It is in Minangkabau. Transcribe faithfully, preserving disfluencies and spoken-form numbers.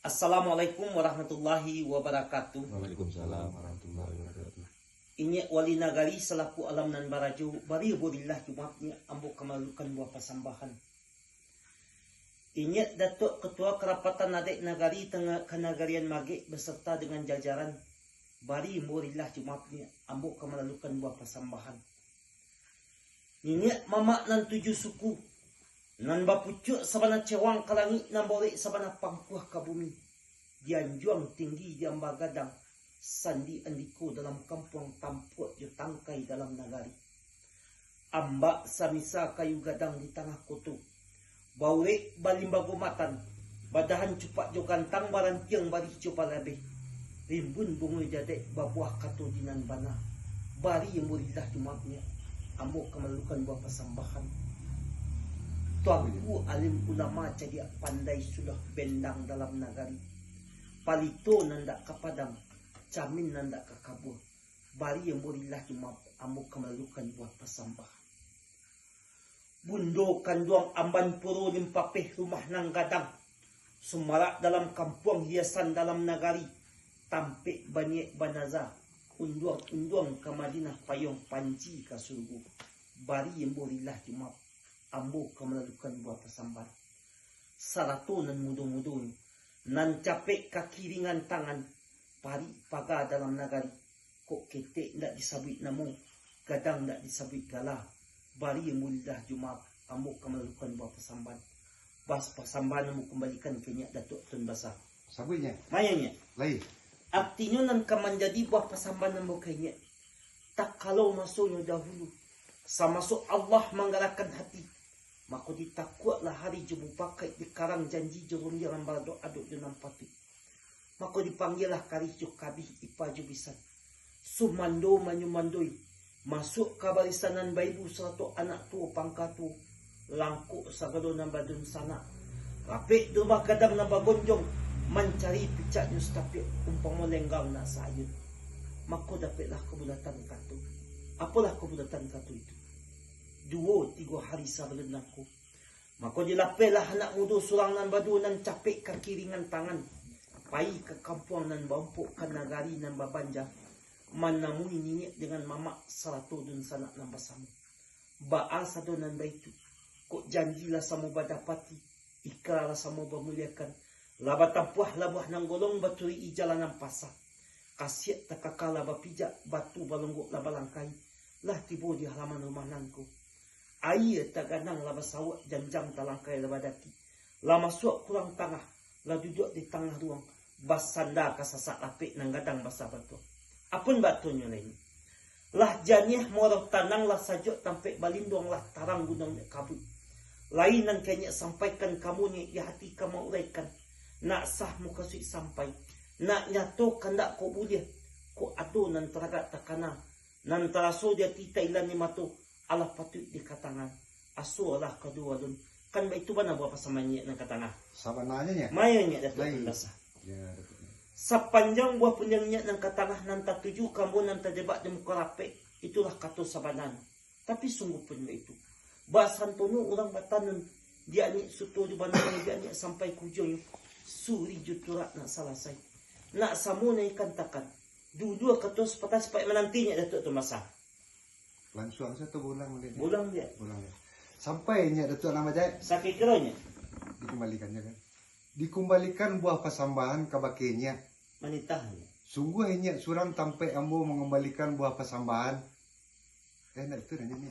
Assalamualaikum warahmatullahi wabarakatuh. Waalaikumsalam warahmatullahi wabarakatuh. Inyiak Wali Nagari salaku alam nan barajo, bari burillah Jumaik nyiak ambo ka malalukan buah pasambahan. Inyiak Datuak Katua Karapatan Adaik Nagari Tangah Kanagarian Magek basarta dengan jajaran, bari burillah Jumaik nyiak ambo ka malalukan buah pasambahan. Niniak mamak nan tujuah suku, nan bapucuak sabana cewang ka langik, nan baurek sabana pangkuah ka bumi, dianjuang tinggi diamba gadang, sandi andiko dalam kampuang, tampuak jo tangkai dalam nagari. Ambak samisa kayu gadang di tangah koto, baurek balimbago matan, badahan cupak jo gantang, barantiang barih jo balabeh, rimbun bungo jadek babuah kato di nan bana, bari ambo rilah Jumaik nyiak, ambo ka malalukan buah pasambahan. Tuanku alim ulama cadiak pandai sudah bendang dalam nagari, palito nan dak ka padam, camin nan dak ka kabuah, bari ambo rilah Jumaik, ambo ka malalukan buah pasambahan. Bundo kanduang amban puro limpapeh rumah nan gadang, sumarak dalam kampuang hiasan dalam nagari, tampek baniaik banaza, unduang-unduang ka Madinah, payuang panji ka surugo, bari ambo rilah Jumaik, ambo ka malalukan buah pasambahan. Sarato nan mudo-mudonyo, nan capek kaki ringan tangan, parik paga dalam nagari, kok ketek ndak disabuik namo, gadang ndak disabuik gala, bari ambo rilah Jumaik, ambo ka malalukan buah pasambahan. Bas pasambahan ambo kumbalikan ka inyiak Datuak Tun Basa. Sabuiknyo. Mayonyo. Lai. Artinyo nan ka manjadi buah pasambahan ambo ka inyiak. Takalo masonyo dahulu, samaso Allah manggalahkan hati, mako ditakuaklah hari jo mupakaik, dikarang janji jo rundiang nan baradok-adok jo nan patuik. Mako dipanggialah karih jo kabih, ipa jo bisan, sumando manyumandoi, masuak ka barisan nan baibu sarato anak tuo pangka tuo, langkok sagalo nan badunsanak, rapek di rumah gadang nan bagonjong, mancari picaknyo satapiak, umpamo lenggang nak saayun. Mako dapeklah kabulatan kato. Apolah kabulatan kato itu? Duo tigo hari sabalun nangko, mako dilapehlah anak mudo surang nan baduo, nan capek kaki ringan tangan, pai ka kampuang nan baompok, ka nagari nan babanja, manamui niniak dengan mamak sarato dunsanak nan basamo. Baa sado nan baitu, kok janji lah samo badapati, ikra lah samo bamuliakan, lah batampuah labuah nan golong, baturuik jalan nan pasa, kasiak takaka lah bapijak, batu balonggok lah balangkahi, lah tibo di halaman rumah nangko. Aia taganang lah basawak, janjang talangkai lah badaki, lah masuak kurang tangah, lah duduak di tangah ruang, basanda ka sasak lapek nan gadang basa batuah. Apun batonyo lain, lah janiah muaro tanang, lah sajuak tampek balinduang, lah tarang gunuang dek kabuik. Lai nan ka inyiak sampaikan ka munyiak, di hati ka mauraikan, nak sah mukasuik sampai, nak nyato kandak kok buliah, kok ado nan taragak takana, nan taraso di ati, tailan di mato, alah patuik dikatangan. Aso alah kaduo alun. Kan baitu bana buah pasambahan inyiak nan ka tangah. Sabananyo nyo. Mayo inyiak Datuak Tun Basa. Sapanjang buah pundiang inyiak nan ka tangah, nan tatuju ka ambo, nan tajebak di muko rapek, itulah kato sabananyo. Tapi sungguah pun baitu. Basantono urang batanun, dianiak suto di banangnyo, dianiak sampai ka ujuangnyo, suri jo turak nak salasai. Nak samo naikan takan. Dulu kato sapatah sipaik mananti inyiak Datuak Tun Basa. Lansuang sajo tu baulang baliak. Baulang baliak. Baulang baliak. Sampai inyiak Datuak Anak Majaik. Sakiro inyiak. Dikumbalikan je kan. Dikumbalikan buah pasambahan kabake inyiak. Manitah inyiak. Sungguah inyiak surang tampek ambo mangumbalikan buah pasambahan. Eh, ndak itu nanya ni.